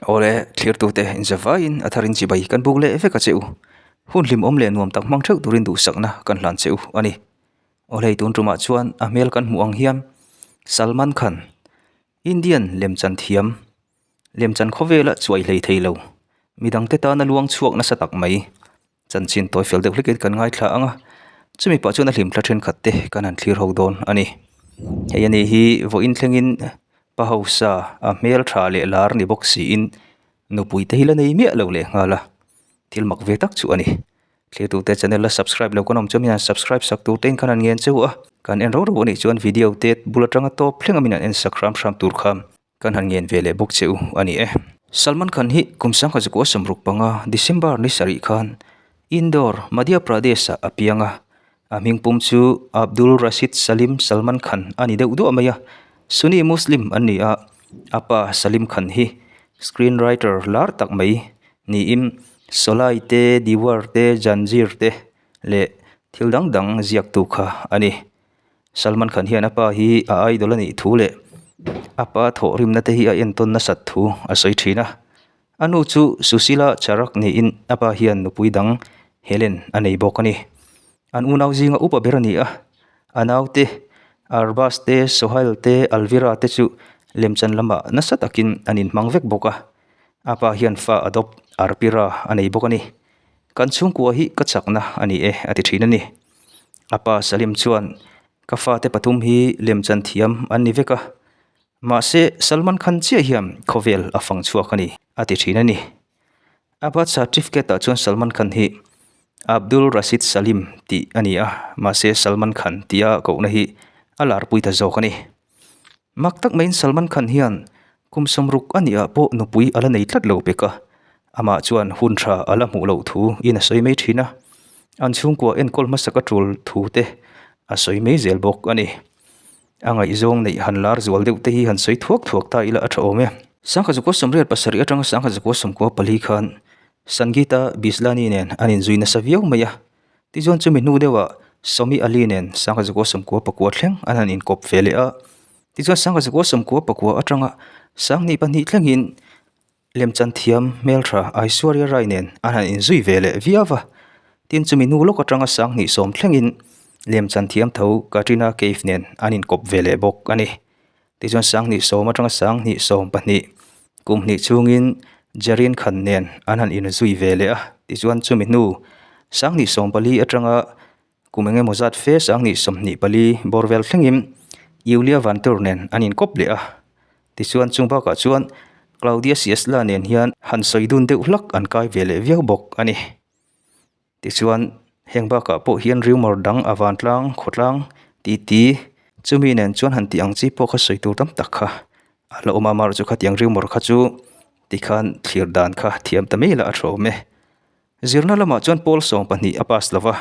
Awle, thlirtute inzavaiin a tharin chibai kan buk leh vek a che u. Hun hlimawm leh nuam tak hmang theuh turin duhsakna kan hlan che u a ni. Awle, tun tumah chuan a hmel kan hmuh ang hian Salman Khan, Indian lemchan thiam, lemchan khawvela chuai hlei thei lo, midangte tana luang chhuak nasa tak mai, Chanchin tawi fel deuh hlekin kan ngaithla ang a, chumi pah chuan a hlimthla thenkhat te kan han thlir ho dawn a ni. Hei a ni hi vawiin thlengin pa hausa a hmel tha leh lar ni bawk siin nupui te hi la nei miah lo leh nghal a, thil mak ve tak chu a ni. Thlirtute channel la subscribe lo kan awm chuan min han subscribe sak tur te in khan han ngen cheu a, kan en rau rau a nih chuan video te bul atanga tawp thleng a min han en sak hram hram tur kha. Kan han ngen ve leh bawk che u a ni e. Salman Khan hi kum sangha zakua sawmruk panga December ni sarih khan Indore, Madhya Pradesh-ah a piang a. A hmingpum chu Abdul Rashid Salim Salman Khan a ni deuh duah mai a. Sunni Muslim an ni a, a pa Salim Khan hi screenwriter lar tak mai niin Sholay te, Deewar te, Zanjeer te leh thil dang dang ziaktu kha a ni. Salman Khan hian a pa hi a idol a nih thu leh a pa thawhrimna te hi a entawn nasat thu a sawi thin a. A nu chu Sushila Charak niin a pa hian nupui dang Helen a nei bawk a ni. An unau zinga upa ber a ni a, a naute Arbaz te, Sohail te, Alvira te chu lemchan lamah nasa takin an inhmang vek bawk a. A pa hian fa adopt Arpira a nei bawk a ni. Kan chhungkua hi ka chakna a ni e a ti thin a ni. A pa Salim chuan, Ka fate pathum hi lemchan thiam an ni vek a, mahse Salman Khan chiah hian khawvel a fang chhuak a ni, a ti thin a ni. A birth certificate ah chuan Salman Khan hi Abdul Rashid Salim tih a ni a, mahse Salman Khan tia kohna hi a larpui ta zawk a ni. Mak tak maiin Salman Khan hian kum sawmruk a nih ah pawh nupui a la nei tlat lo pek a, amah chuan hun tha a la hmuh loh thu in a sawi mai thin a, an chhungkua enkawl hmasa ka tul thu te a sawi mai zel bawk a ni. A ngaihzawng neih han lar zual deuh te hi han sawi thuak thuak ta ila a tha awm e. Sangha zakua sawmriat pasarih atanga sangha zakua sawmkua pali khan Sangeeta Bislani nen an inzui nasa viau mai a, Tichuan chumi hnu deuhah Sawmi Ali nen Sangha Zakua Sawmkua pakua thleng an han inkawp ve leh a. Tichuan Sangha Zakua Sawmkua pakua atanga Sanghnih pahnih thlengin lemchan thiam hmeltha Aishwarya Rai nen an han inzui ve leh viau va. Tin chumi hnu lawk atanga Sanghnih sawm thlengin lemchan thiam tho Katrina Kaif nen an inkawp ve leh bawk a ni. Tichuan Sanghnih sawm atanga Sanghnih sawm pahnih kum hnih chhungin Jerin Khan nen an han inzui ve leh a. Tichuan chumi hnu Sanghnih 14 atanga kum eng emaw zat fe Sanghnih 24 bawr vel thlengin Iulia Vantur nen an inkawp leh a. Tichuan chung bakah chuan Claudia Siesla nen hian han sawi dun deuh hlak an kai ve leh viau bawk a ni. Tichuan, heng bakah pawh hian rumour dang a vantlang, khawtlang, titi, chumi nen chuan han tih ang chi pawh kha sawi tur tam tak kha a la awm a, amaherawhchu khatiang rumour kha chu tikhan thlir dan kha thiam ta mai la a tha awm e. Zirna lamah chuan pawl 12 a pass lo va,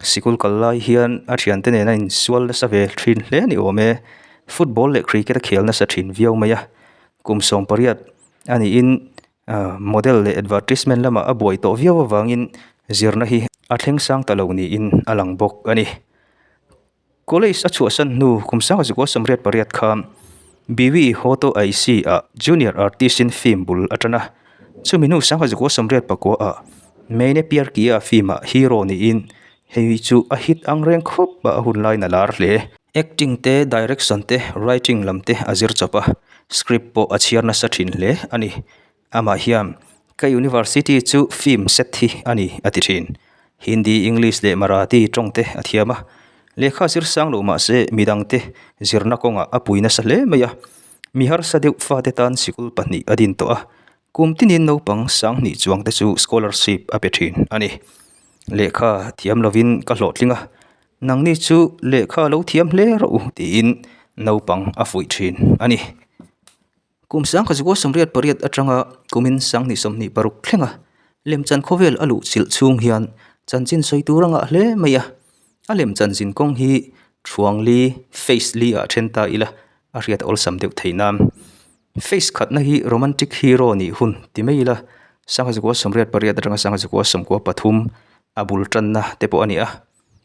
sikul kal lai hian a thiante nena insual nasa ve thin hle a ni awm e, football leh cricket a khel nasa thin viau mai a, kum 18 a niin Model leh advertisement lamah a buai tawh viau avangin zirna hi a thleng sang ta lo niin a lang bawk a ni. College a chhuahsan hnu kum sangha zakua 88 kha Biwi Hoto Aisi ah junior artist in film bul a tan a, chumi hnu sangha zakua 89 ah Maine Pyar Kiya film ah hero niin hei chu a hit ang reng khawp a a hun laiin a lar hle. Acting te, direction te, writing lam te a zir chawp a, script pawh a chhiar nasa thin hle a ni. Amah hian, Ka university chu film set hi a ni, a ti thin. Hindi, English leh Marathi tawng te a thiam a. Lehkha zir sang lo mah se midang te zirna kawngah a pui nasa hle mai a. Mi harsa deuh fate tan sikul pahnih a din tawh a. Kum tinin naupang sanghnih chuang te chu scholarship a pe thin a ni. Lehkha thiam lovin ka hlawhtling a. Nangni chu lehkha lo thiam hle rawh u tiin naupang a fuih thin a ni. Kum sangkhat zakua 88 atanga kumin sanghnih 26 thlenga lemchan khawvel a luh chilh chhung hian chanchin sawi tur a ngah hle mai a. A lemchan zin kawng hi thuang li, face li ah then ta ila a hriat awlsam deuh thei nan. Face khatna hi romantic hero nih hun ti mai ila sangkhat zakua 88 atanga sangkhat zakua 93 a bul tanna te pawh a ni a.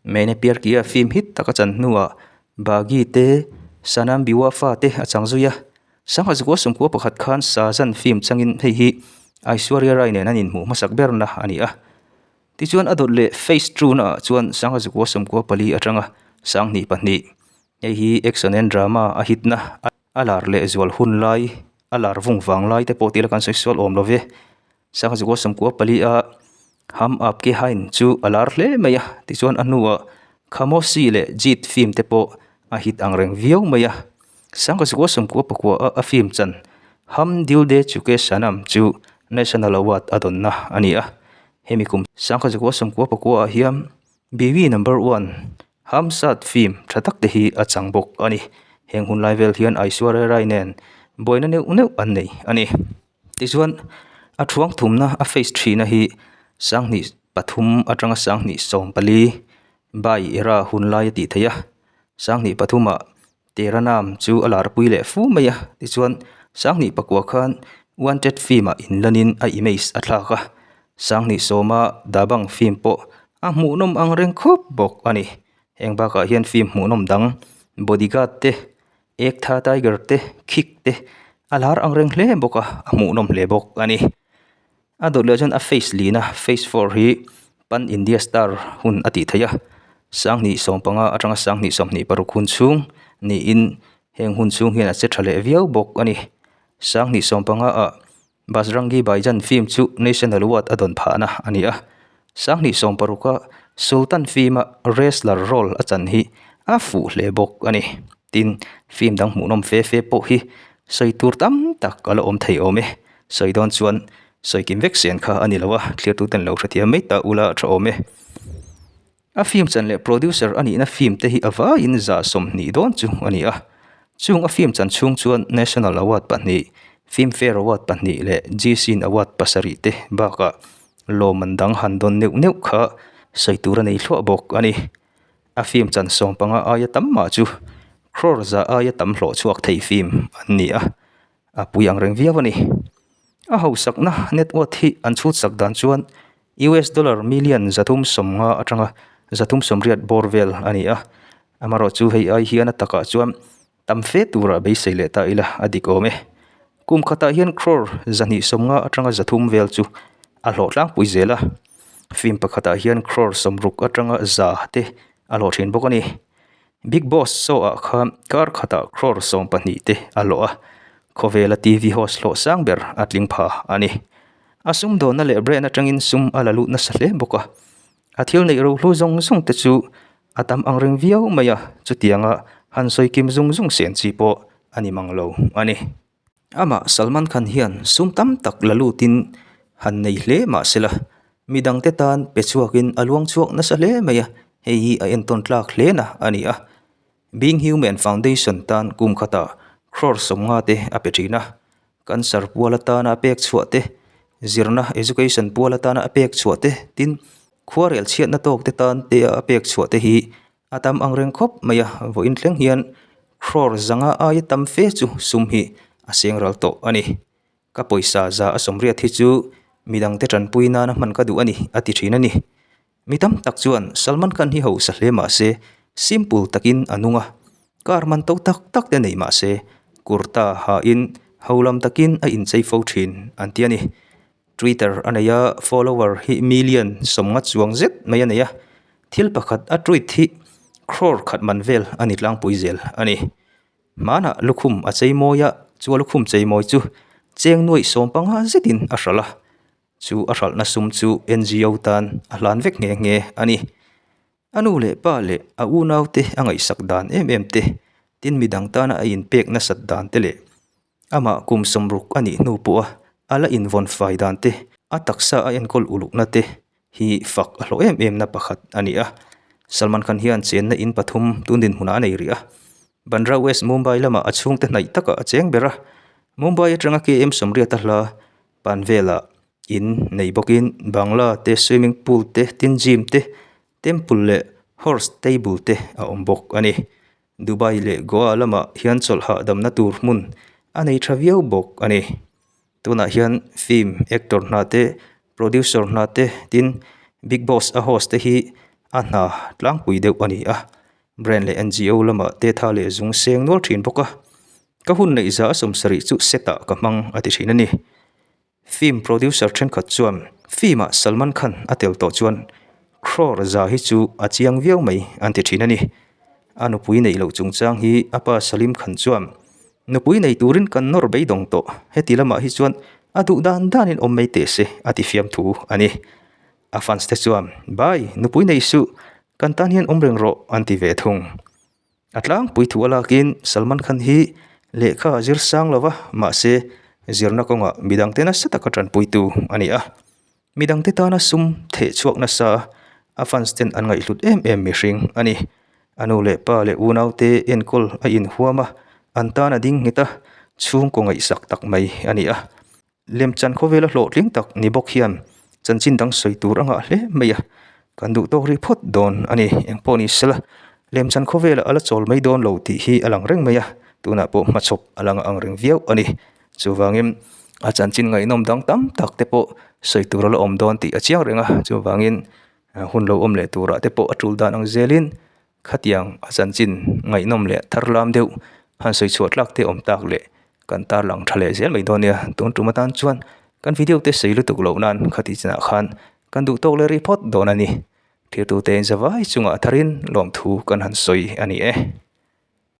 Maine Pyar Kiya film hit tak a chan hnuah Baaghi te, Sanam Bewafa te a chang zui a. Sangha zakua sawmkua pakhat khan Saajan film changin hei hi Aishwarya Rai nen an inhmuh hmasak berna a ni a. Tichuan a dawt leh Phase two naah chuan Sangha zakua 94 atanga 22 hei hi action and drama a hit na a lar leh zual hun lai a lar vung vang lai te pawh tih la kan sawi sual awm lo ve. Sangha zakua 94 a Hum Aapke Hain chu a lar hle mai a, tichuan a hnuah Khamoshi leh Jeet film te pawh a hit ang reng viau mai a. Sangha zakua 99 a a film chan Hum Dil De Chuke Sanam chu National Award a dawnna a ni a. Hemi kum Sangha zakua 99 ah hian Biwi Number One Hum Saath film tha tak te hi a chang bawk a ni. Heng hun lai vel hian Aishwarya Rai nen buaina neuh neuh an nei a ni. Tichuan a thuang thumna a face thina hi sanghnih pathum atanga sanghnih sawmpali bai era hun lai a tih theih a sanghnih pathumah tera nam chu a lar pui leh fu mai a tichuan sanghnih pakua khan wanted film ah inlanin a image a thlak a sanghnih sawma dabang film pawh a hmuhnawm ang reng khawp bawk a ni heng bakah hian film hmuhnawm dang bodyguard te Ek tha tiger te kick te a lar ang reng hle bawk a a hmuhnawm hle bawk a ni. A dawt leh chuan a face lin a face four hi pan India star hun a tih theih a sanghnih sawmpanga atanga sanghnih 26 hun chhung niin heng hun chhung hian a che tha leh viau bawk a ni. Sanghnih sawmpanga ah Bajrangi Bhaijaan film chu National Award a dawn phahna a ni a. 2016 a Sultan film a wrestler role a chan hi a fuh hle bawk a ni. Tin, film dang hmuhnawm fe fe pawh hi sawi tur tam tak a la awm thei awm e. Sawi dawn chuan sawi kim vek sen kha a ni lo a, thliartuten lo hrethiam mai ta ula tha awm e. A film chan leh producer a nihna film te hi a vaiin 120 dawn chu a ni a. Chung a film chan chhung chuan National Award pahnih, Filmfare Award pahnih leh Zee Cine Award pasarih te bakah lawmman dang han dawn neuh neuh kha sawi tur a nei thluah bawk a ni. A film chan 15 aia tam mah chu crore za aia tam hlawh chhuak thei film an ni a, a pui ang reng viau a ni. A hausakna net worth hi an chhut sak dan chuan US dollar million 350 atanga 380 bawr vel a ni a, amarawh chu hei ai hian a takah chuan tam fe turah beisei leh ta ila a dik awm e. Kum khatah hian crore 250 atanga 300 vel chu a hlawh tlangpui zel a, film pakhatah hian crore 60 atanga 100 te a hlawh thin bawk a ni. Bigg Boss show ah khan kar khatah crore 12 te a hlawh a, khawvela TV host hlawh sang ber a tling pha a ni. A sumdawnna leh brand atangin sum a la lut nasa hle bawk a, a thil neih rohlu zawng zawng te chu a tam ang reng viau mai a, chutianga han sawi kim zung zung sen chi pawh a ni mang lo a ni. Amah Salman Khan hian sum tam tak la lutin han nei hle mah se la, midangte tan pe chhuakin a luang chhuak nasa hle mai a, hei hi a entawn tlak hle na a ni a. Being Human Foundation tan kum khatah crore 50 te a pe thin a, Cancer pual atana a pek chhuah te, zirna education pual atana a pek chhuah te, tin khuarel chhiatna tawk te tan te a pek chhuah te hi a tam ang reng khawp mai a, vawiin thleng hian crore 500 aia tam fe chu sum hi a seng ral tawh a ni. Ka pawisa 180 hi chu midangte tanpui nana hman ka duh a ni a ti thin a ni. Mi tam tak chuan Salman Khan hi hausa hle mah se simple takin a nung a, car man to tak tak te nei mah se kurta hain ho lam takin a inchei fo thin an ti a ni. Twitter a nei a, follower hi million 50 chuang zet mai a nei a, thil pakhat a tweet hi crore khat man vel a ni tlangpui zel a ni. Hmanah lukhum a chei mawi a, chu a lukhum chei mawi chu cheng nuaih 15 zetin a hralh a. Chu a hralhna sum chu NGO tan a hlan vek nghe nghe a ni. A nu leh pa leh a unaute a ngaihsak dan em em te, tin midang tana a inpek nasat dan te leh amah kum 60 a nih hnu pawha a la invawn fai dan te, a taksa a enkawl ulukna te hi fak a hlawh em em na pakhat a ni a. Salman Khan hian chenna in pathum tun dinhmunah a nei rih a. Bandra West Mumbai lamah a chhungte hnaih takah a cheng ber a. Mumbai atanga KM 80 a hla Pan velah in nei bawkin bangla te swimming pool te tin gym te temple leh horse stable te a awm bawk a ni. Dubai leh Goa lamah hian chawlh hahdamna tur hmun a nei tha viau bawk a ni. Tunah hian film actor hna te producer hna te tin Bigg Boss a host te hi a hna tlangpui deuh a ni a. Brand leh NGO lamah te tha leh zung seng nual thin bawk a. Ka hun neih za a 70 chu set-ah ka hmang a ti thin a ni. Film producer thenkhat chuan film-ah Salman Khan a tel tawh chuan crore za hi chu a chiang viau mai an ti thin a ni. A nupui neih loh chungchang hi a pa Salim Khan chuan nupui nei turin kan nawr beidawng tawh, heti lamah hi chuan a duh dan danin awm mai teh se a ti fiamthu a ni. A fans te chuan Bhai, nupui nei suh, kan tan hian awm reng rawh an ti ve thung. A tlangpui thu a lakin Salman Khan hi lehkha a zir sang lo va, mahse zirna kawngah midangte nasa taka tanpuitu a ni a. Midangte tana sum theh chhuak nasa a fans ten an ngaihhlut em em mihring a ni. A nu leh pa leh unaute enkawl a inhuam a, an tan a ding nghet a, chhungkaw ngaihsak tak mai a ni a. Lemchan khawvela hlawhtling tak ni bawk hian chanchin dang sawi tur a ngah hle mai a, kan duh tawk rih phawt dawn a ni. Engpawh ni sela, lemchan khawvela a la chawl mai dawn lo tih hi a lang reng mai a, tunah pawh hmachhawp a la ngah ang reng viau a ni. Chuvangin a chanchin ngaihnawm dang tam tak te pawh sawi tur a la awm dawn tih a chiang reng a, chuvangin hun lo awm leh turah te pawh a tul dan ang zelin Khatiang a chanchin ngaihnawm leh thar lam deuh han sawi chhuah tlak te awm tak leh kan tarlang tha leh zel mai dawn nia. Tun tum atan chuan kan video te sawi lutuk loh nan khati chinah khan kan duh tawk leh rih phawt dawn a ni. Thirtute in zavai chungah tharin lawmthu kan han sawi a ni e.